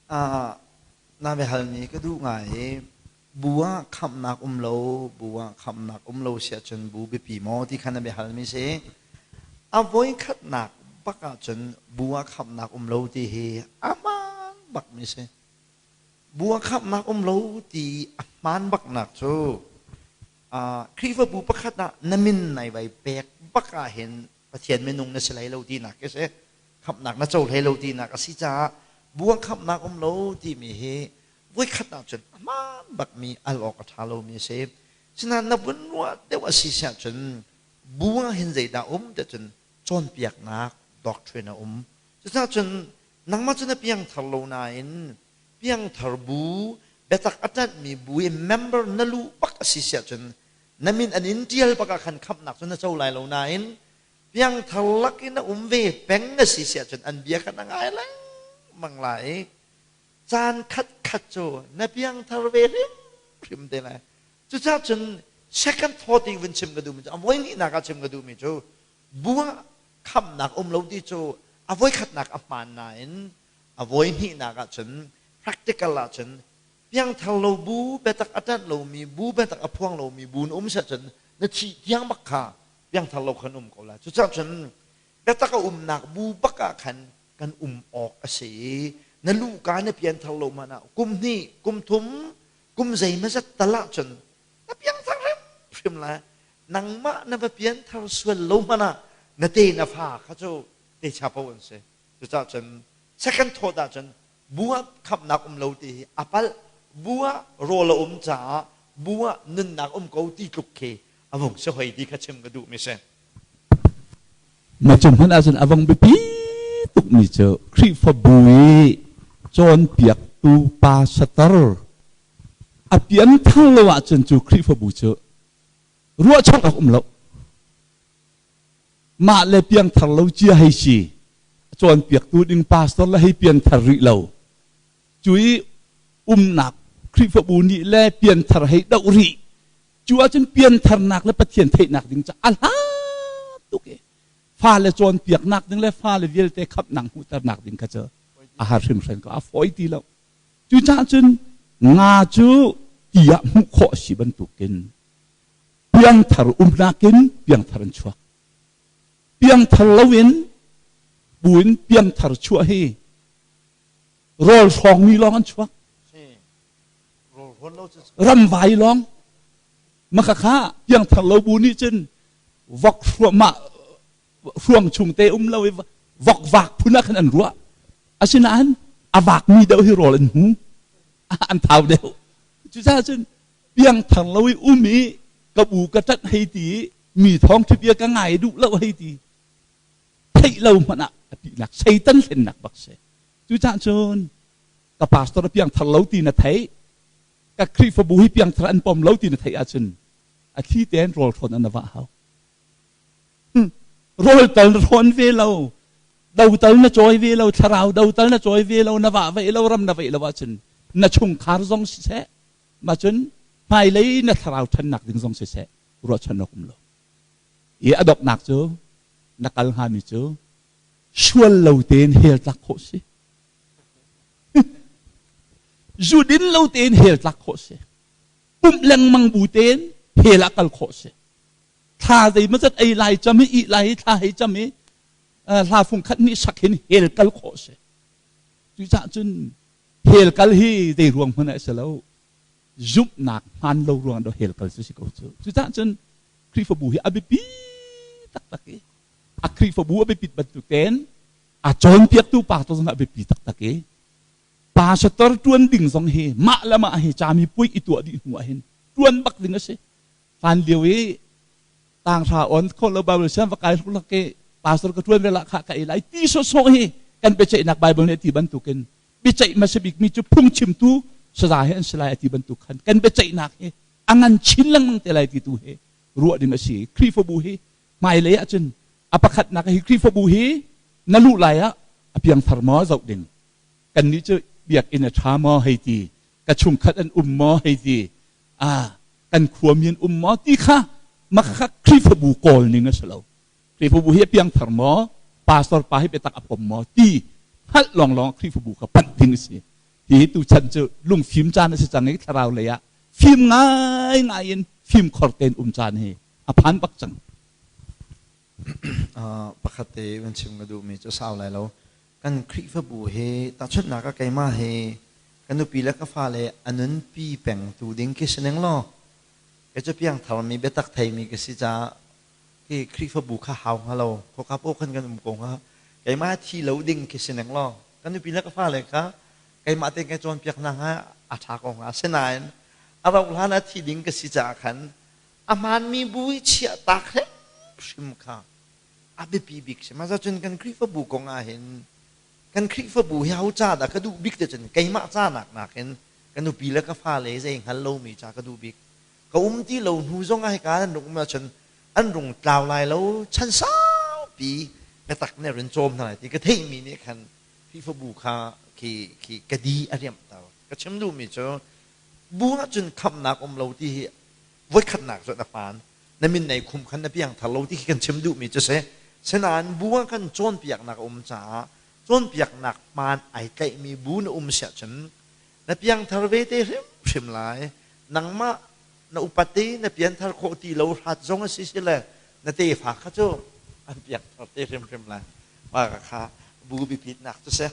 Na biahalmi ka duh ngai i bu ah khamhnak um lo, bu ah khamhnak um lo si ahcun bu biapi maw ti kha na biahalmi si. A voikhatnak bak ahcun bu ah khamhnak um lo ti hi a hmaan bakmi si. Bu ah khamhnak um lo ti a hmaan baknak cu Khrihfabu pakhat ah na min nai vai pek bak ahhin Pathian minung na si hlei lo tinak khi si. Khamhnak na co hlei lo tinak a si caah buang khamhnak um lo timi hi voikhat ahcun a hmaan bakmi al awk a ṭha lomi a si. Sinain na vun ruah deuh a si siah cun bu ah hin zeidah um ti cun cawnpiaknak doctrine a um. Cucaah cun nangmah cu na piangthar lo nain piangthar bu biatak a ṭanhmi bu i member na luh bak a si siah cun na min an in ṭial bak ah khan khamhnak cu na co lai lo nain piangthar lak in a um ve peng a si siah cun an bia kha na ngai lengmang lai i caan khat khat cu na piangthar ve hrimhrim te lai. Cucaah cun second thought i vun chim ka duhmi cu a voi hnihnak ah chim ka duhmi cu bu ah khamhnak um lo ti cu a voi khatnak a hmaan nain a voi hnihnak ah cun practical ah cun piangthar lo bu biatak a ṭanh lomi bu biatak a phuang lomi bu na um siah cun na thih tiang bak kha piangthar lo khan um ko lai. Cucaah cun biatak a umnak bu bak ah khan kan um awk a si i na luhka na pianthar lo hmanh ah kum hnih kum thum kum zeimazat tal ahcun na piangthar hrimhrim lai. Nangmah na va pianthar sual lo hmanh ah na te na fa kha cu te chapo an si. Cucaah cun second thought ahcun bu ah khamhnak um lo ti hi a palh. Bu ah rawl a um caah bu ah nunnak um ko ti tluk khi a vung si hoi ti kha chim ka duhmi si. Na cung hmanh ahcun a vong biapi tukmi cu Khrihfabu i cawnpiaktu pastor a pianthar lo ahcun cu Khrihfabu cu ruahchan awk um lo. Mah le piangthar lo cia hei si. Cawnpiaktu ding pastor le hei pianthar rih lo. Cu i umnak Khrihfabu nih le pianthar hei doh rih. Cu ahcun piantharnak le Pathian theihnak ding ca a hlat tuk i fale cawnpiaknak ding le fale vialte khamhnak hmuhternak ding kha cu a har hrimhran ko, a fawi ti lo. Cucaah cun nga cu ti ah hmuh khawh a si bantukin piangthar umnak in piangthar an chuak. Piangthar loin buin piangthar chuah hi rawl hrawngmi lawng an chuak. Ramvai lawng. Makhakha piangthar lo bu nih cun vok hruahmah hruang chung te um lo i vok vak phun ah khan an ruah. Asinain a vakmi deuh hi rawl an hmu. An thau deuh. Cucaah cun piangthar lo i um i ka bu ka ṭanh hei ti i mi thawng bia ka ngai duh lo hei ti theih lo hmanh ah a tihnak Satan hlennak bak si. Cucaah cun ka pastor a piangthar lo ti na theih, ka Khrihfabu hi piangthar an pom lo ti na theih ahcun a thli tein rawl hrawn an vah hau. Rawl tal na hrawn ve lo, do tal na cawi ve lo, thlarau do tal na cawi ve lo, na vah ve lo, ram na veih lo ahcun na chungkhar zong siseh, mah cun hmailei na thlarau ṭhannak ding zong siseh, ruahchan awk um lo. I a donghnak cu na kal hngami cu sual lo tein hell tlak khawh si. Zu din lo tein hell tlak khawh si. Pumh lengmang bu tein hell ah kal khawh si. Thla zeimawzat ei lai cam i ih lai i thla hei cam i hla fung khat nih sak hin hell kal khawh si. Cucaah cun hell kal hi zei ruang hmanh ah a si lo. Zumhnak hmaan lo ruang do hell kal cu si ko cu. Cucaah cun Khrihfabu hi a biapi taktak i a Khrihfabu a biapit bantuk tein a cawnpiaktu pa to zong a biapi taktak i pastor ṭuan ding zong hi mah le mah hi cami puai i tuah dih hnu ah hin ṭuan bak ding a si. Hlan lio i tanghra on kho lo Bible siang va kai hluk ke pastor ka ṭuan ve la kha ka ei lai ti sawsawh hi kan biaceihnak Bible nih a ti bantukin biaceih hmasa bikmi cu phungchimtu saza he an si lai a ti bantuk khan kan biaceihnak hi a ngan chin lengmang te lai ti tu hi ruah ding a si. Khrihfabu hi hmailei ahcun a pakhatnak hi Khrihfabu hi na luh lai ah a piangthar maw zoh ding. Kannih cu biakinn a ṭha maw hei ti, ka chungkhat an um maw hei ti, ah kan khuami an um maw ti kha makha Khrihfabu kawl ning a si lo. Khrihfabu hi a piangthar maw, pastor pa hi biatak a pom maw ti hngalh lawnglawng Khrihfabu kha panh ding a si. Hi tuchan cu lungfim caan a si cang i thlarau lei ah fim ngaingai in fimkhor tein um caan hi a phan bak cang. Pakhat te van chim ka duhmi cu sau lai lo. Kan Khrihfabu hi tahchunhnak ah keimah hi ka nupi le ka fale a nunpi pengtu ding khi si ning law kei cu piangtharmi biatak theimi ka si caah khi Khrihfabu kha hau hnga lo khoka paoh khan kan um ko hnga. Keimah thi lo ding khi si ning law ka nupi le ka fale kha keimah tein kai cawnpiak hna hnga a ṭha ko hnga. Asinain a rauh hlan ah thi ding ka si caah khan a hmaanmi bu i chiah tak hrimhrim kha a biapi bik si. Mah cun kan Khrihfabu kong ah hin kan Khrihfabu hi ho ca dah ka duh bik te cun keimah ca nak nakin ka nupi le ka fale zei hngal lomi ca ka duh bik. Ka um ti lo hnu zong ah hika an rung um ahcun an rung tlau lai lo chan saupi biatak nih a run cawm hna lai ti ka theihmi nih khan Khrihfabu kha khi khi ka di a riamhter. Ka chim duhmi cu bu ahcun khamhnak um lo ti hi voikhatnak cu na hmaan. Na min nei khum khan na piangthar lo ti khi kan chim duhmi cu si. Sinain bu ah kan cawnpiaknak a um caah cawnpiaknak hmaan ai tlaihmi bu na um siah cun na piangthar ve te hrimhrim lai. Nangmah na upat i na pianthar khawh ti lo hrat zong a si si le na tefa kha cu an piangthar te hrimhrim lai. Mah kha bu biapitnak cu si.